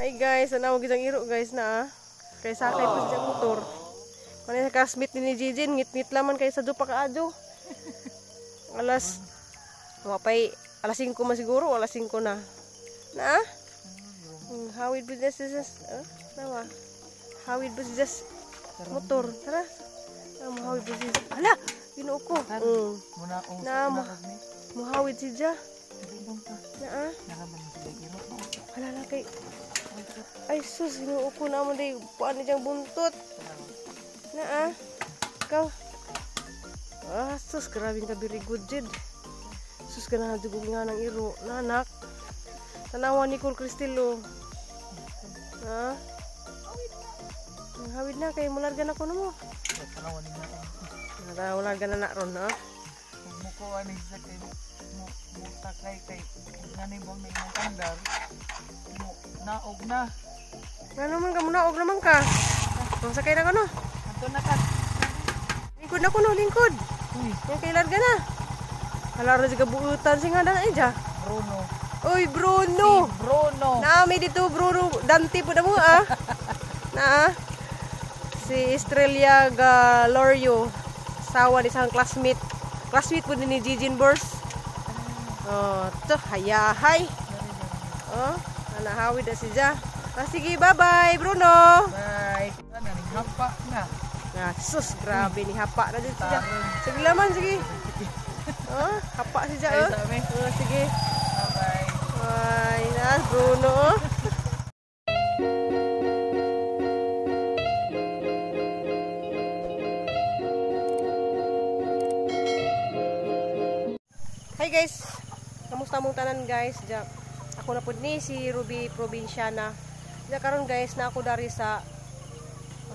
Hi guys, ano gid ang iro guys na ah. Kay sakay po siya motor. Kani sa classmate ni Jijin, ngit-ngit laman kay sa dupa kaadyo. Alas wapay alas 5 man siguro, alas 5 na. Na? Hawid business is nawa. Hawid business motor. Tara. Muhawid business. Hala, Ginoo ko. Na muhawid siya. Na ah. Hala na kay. Ay sus, Ginoo ko na mo day puan ni diyang buntot. Na ah. Ikaw. Ah, sus, grabe ka very good jid. Sus kana dugog nga ng iro, nanak. Tanawa ni Nicole Cristilo. Ha? Hawid na kay mularga na ko namo. Tanawa ni na. Tanawa mularga na na ron ha. Muko ani sa kay mo takay kay ngani bang may mong andar. Mo naog na. Ngano man ka munaog naman ka. Sakay na ko no. Anto na ka. Lingkod na ko no, lingkod. Uy, Yan kay larga na. Hala ra siya buutan sing handa na ija. Bruno. Oy, Bruno. Si Bruno. Naami dito Bruno Dante po na mo ah. Na si Estrella Galorio, sawa ni isang classmate. Classmate po ni Jijin Bors. Oh, to hayahay. Oh, nahawid na siya. Ah, sige, bye-bye Bruno. Bye. Ana ning hapa na. Ah, sus, grabe ni hapa na dito siya. Sige laman, sige. Oh, hapa siya oh. Oh, sige. Bye-bye. Bye. Na, Bruno. Oh. Hi guys. Kamusta mong tanan guys? Ja, ako na pud ni si Ruby Provinciana. Ja karon guys na ako dari sa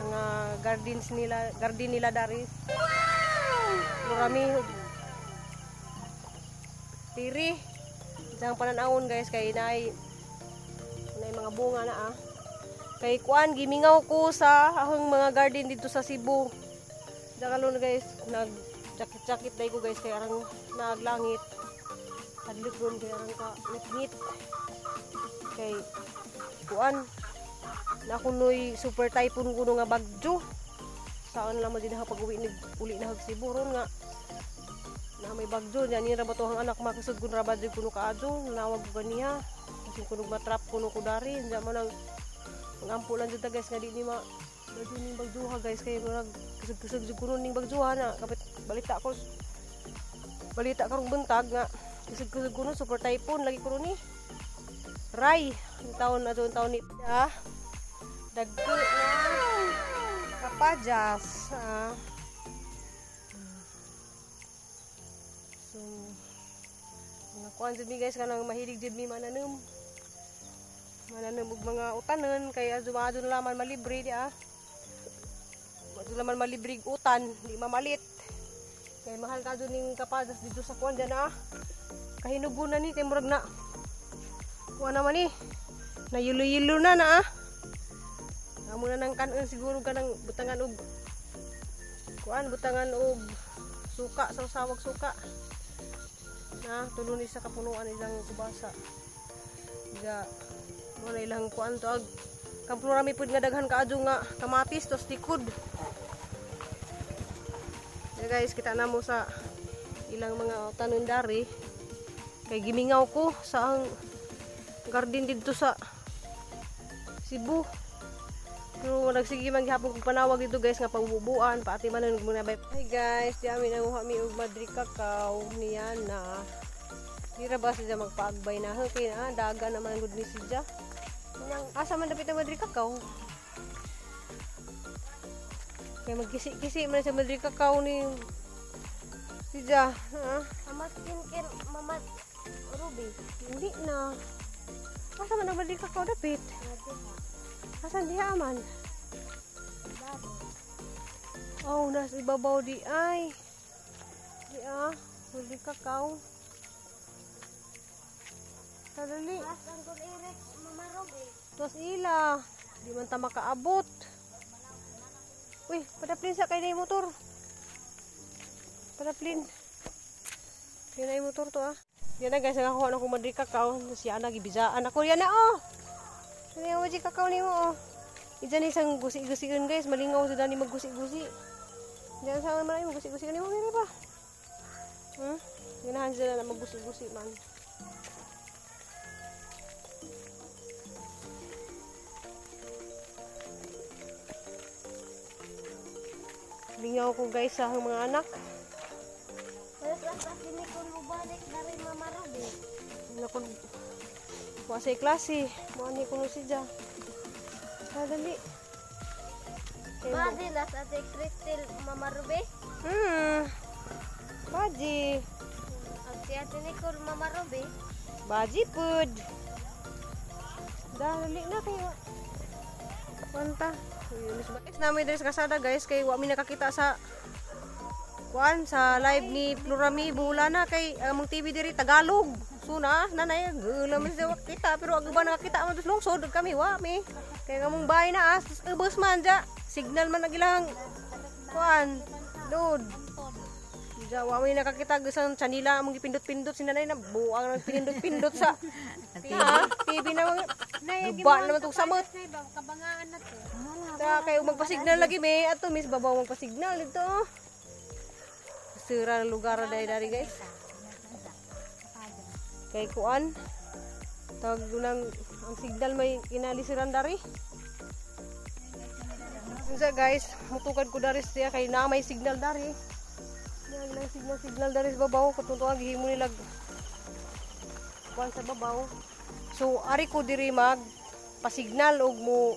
mga gardens nila, garden nila dari. Marami tiri. Isang pananawon guys kay naay mga bunga na ah. Kay kuan gimingaw ko sa akong mga garden dito sa Cebu. Ja karon guys nag jacket-jacket day ko guys kay arang naglangit. Hadlok ron kay arang ka ngit. Kay kuan na kunoy super typhoon kuno nga bagyo. Saan lang mo din pag-uwi ni uli na hag Cebu ron nga na may bagyo diyan ni ra ba to ang anak makisud kun ra ba jud kuno kaadyo nawag ko ganiha kasi kuno matrap kuno ko dari diyan mo nang ngampo lang jud ta guys nga di ni ma bagyo ning bagyoha guys kay murag kusog-kusog jud kuno ning bagyoha na kapit balita ko balita karong buntag nga kusog-kusog kuno super typhoon lagi kuno ni Ray ang taon na ang taon ni ah dagko na kapajas ah. So mga kuan jud mi guys kanang mahilig jud mi mananom. Mananom og mga utanon kay adto na laman malibre di ah. Adto laman malibre utan, di mamalit. Kay mahal ka jud ning kapajas dito sa kuan diyan ah. Kahinugon na ni kay murag na. Kuan naman ni. Nayulo-yulo na na ah. Amo na nang kanon siguro kanang butangan og kuan, butangan og suka, sawsawag suka. Na tulo ni sa kapunuan ilang kubasa. Ga mo na ilang kuan to ag kamplorami pud nga daghan kaadyo nga kamatis tos likod. Ya guys, kita na mo sa ilang mga tanon dari. Kay gimingaw ko sa ang garden didto sa Cebu. Pero nagsige man gihapon kog panawag dito guys nga pagbubuan paati man nag muna. Hi guys, di amin nanguha mi og Madri cacao niya na. Di ra ba siya magpaagbay na kay na daga naman gud ni siya. Asa man dapit ang Madri cacao? Kay magkisi-kisi man sa Madri cacao ni siya, ha? Mama skincare, Mama Ruby. Hindi na. Asa man ang Madri cacao dapit? Asan diha man? Oh, nasa ibabaw di ay. Di ah, Madri cacao. Sadali. Tuas ang Eric, Mama Ruby. Tuas ila. Di man ta makaabot. Uy, padaplin sa kay na motor. Padaplin. Kay na motor to ah. Yan na guys, nakakuha na ko Madri cacao. Siya na gibisaan ako yan na oh. Ano yung kakao nimo oh. Ijan isang gusi-gusion guys, malingaw sa dani maggusi-gusi. Diyan sa man ay maggusi-gusi nimo diri pa. Ganahan sila na maggusi-gusi man. Lingaw ko guys sa akong mga anak. Nakon wa say klase, mo ani kuno siya. Dali. Baji las Ate Cristel Mama Ruby. Baji. Ag si Ate Nicole Mama Ruby. Baji pud. Dali na kayo. Kwanta. Guys, namin diri sa kasada guys kay wa mi nakakita sa kuan sa live ni Florami Bulana kay among TV diri Tagalog. So na nanay gula man siya kita pero ag uban nakakita man dos lungsod kami wa mi. Kay among bahay na as ubos man ja signal man ang ilang kuan load. Ja wa mi nakakita sa chanila among gipindot-pindot si nanay na buang nang pinindot-pindot sa TV na mga guba naman tong samot. Kabangaan na to. Ta kay magpasignal lagi me ato miss babaw magpasignal dito. Sira ang lugar na dari guys. Kay kuan tag unang ang signal may kinalisiran dari. Unsa guys, mutukad ko dari siya kay na may signal dari. Na signal dari sa babaw katunto ang gihimo nila kuan sa babaw. So ari ko diri mag pasignal og mo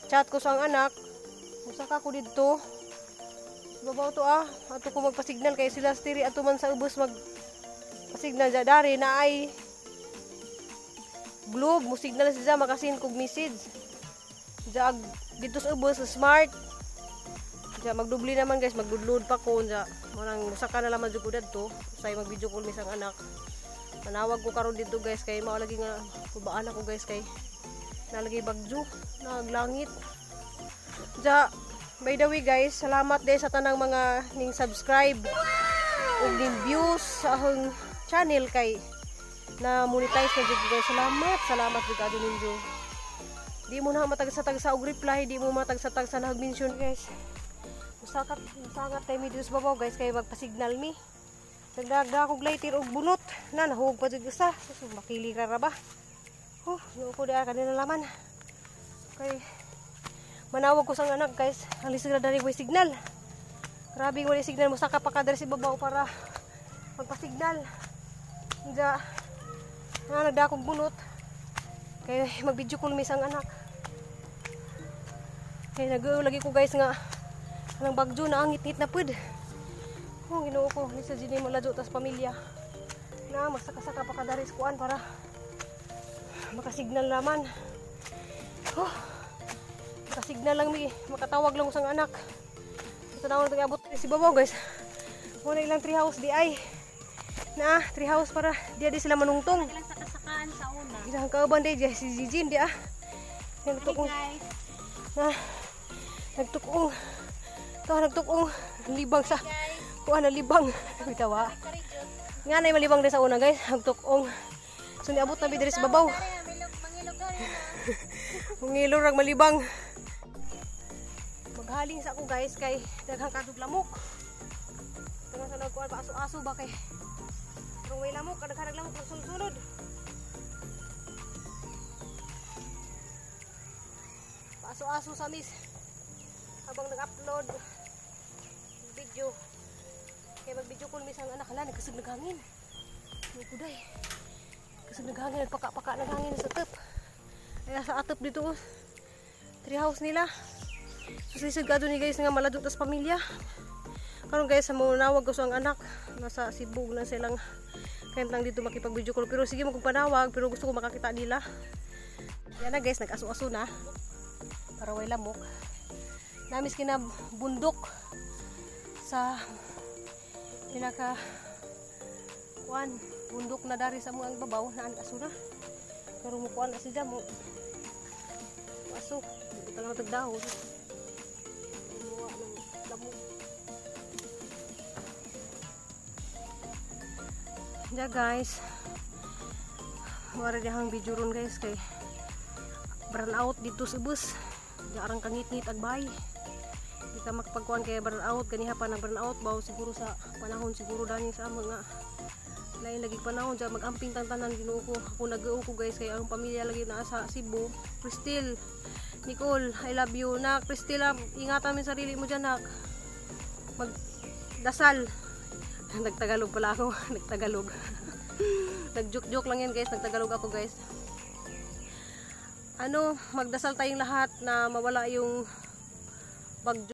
chat ko sa ang anak. Musaka ko didto. Babaw to ah. Ato ko magpasignal kay sila stiri ato man sa ubos mag pasignal ja dari na ay Globe mo signal siya makasin kog message. Ja dito sa ubos sa Smart. Ja magdubli naman guys, magdudload pa ko ja. Manang musaka na lamang jud ko dadto. Usay mag video call mi sang anak. Manawag ko karon dito guys kay mao lagi nga kubaan ako guys kay nalagay bagyo, naglangit. Ja, by the way guys, salamat din sa tanang mga ning subscribe ug ning views sa akong channel kay na monetize na jud guys. Salamat, salamat jud adto ninyo. Di mo na matagsa-tagsa og reply, di mo matagsa-tagsa na mention guys. Musakat, musangat tayo mi dito sa babaw guys kay magpasignal mi. Nagdagda kog lighter og bunot na nahug pa jud isa. So makili ra ba. Oh, ko diha kanina laman. Kay manawag ko sa anak guys, ang lisod ra diri way signal. Grabe wala signal, musaka pa ka diri sa babaw para magpasignal. Diya na nagdakog bunot. Kay mag-video call mi sa anak. Kay nag lagi ko guys nga anang bagyo na ang ngit-ngit na pud. Oh, Ginoo ko, lisod jud mo ladyo tas pamilya. Na magsaka-saka pa ka diri sa kuan para makasignal naman. Oh, makasignal lang mi, makatawag lang ko sa anak. Ito na ako nag-abot si babaw guys. Wala ilang tree house di ay. Na tree house para di di sila manungtong. Ilang sakasakaan sa una. Ilang kauban di si Jijin di ah. Nagtukong na nagtukong. To nagtukong libang sa kuan na libang. Bitawa. Nga nay malibang din sa una guys, nagtukong. So niabot na mi diri sa babaw. Mangilo rag malibang. Maghaling sa ako guys kay daghang kadug lamok. Tangan sa nagkuan pa aso-aso ba kay rong may lamok, kadaghan lamok nagsulod-sulod. Paaso-aso sa miss habang nag-upload video. Kay mag-video call miss ang anak, hala nagkasag naghangin. Kuday. Kasag naghangin, nagpaka-paka naghangin sa atop. Ay sa atop dito tree house nila. So lisod ka ni guys nga malado tas pamilya. Karon guys, manawag ko sa ang anak nasa Cebu na silang kaya lang dito makipag-video call pero sige mo kung panawag pero gusto ko makakita nila. Yan na guys, nag-aso-aso na para way lamok. Namis kina bundok sa pinaka kuan bundok na dari sa mga babaw na ang aso na. Pero mo kuan na siya mo aso, di ko lang tagdahon. Kumuha ng lamok. Ya guys, wala dihang video ron guys kay Brown out dito sa bus. Diarang kangit-ngit agbay. Di ka makapagkuan kay brown out ganiha pa nag brown out baw siguro sa panahon siguro dani sa amo nga lain lagi panahon dyan, magamping tang tanan. Ginoo ko, ako nag ko, guys, kay ang pamilya lagi naa sa Cebu. Cristel, Nicole, I love you nak. Cristel, ah, ingatan mo yung sarili mo dyan, nak. Magdasal. Nagtagalog pala ako. Nagtagalog, nag-joke joke lang yan, guys. Nagtagalog ako, guys. Ano, magdasal tayong lahat na mawala yung bagyo.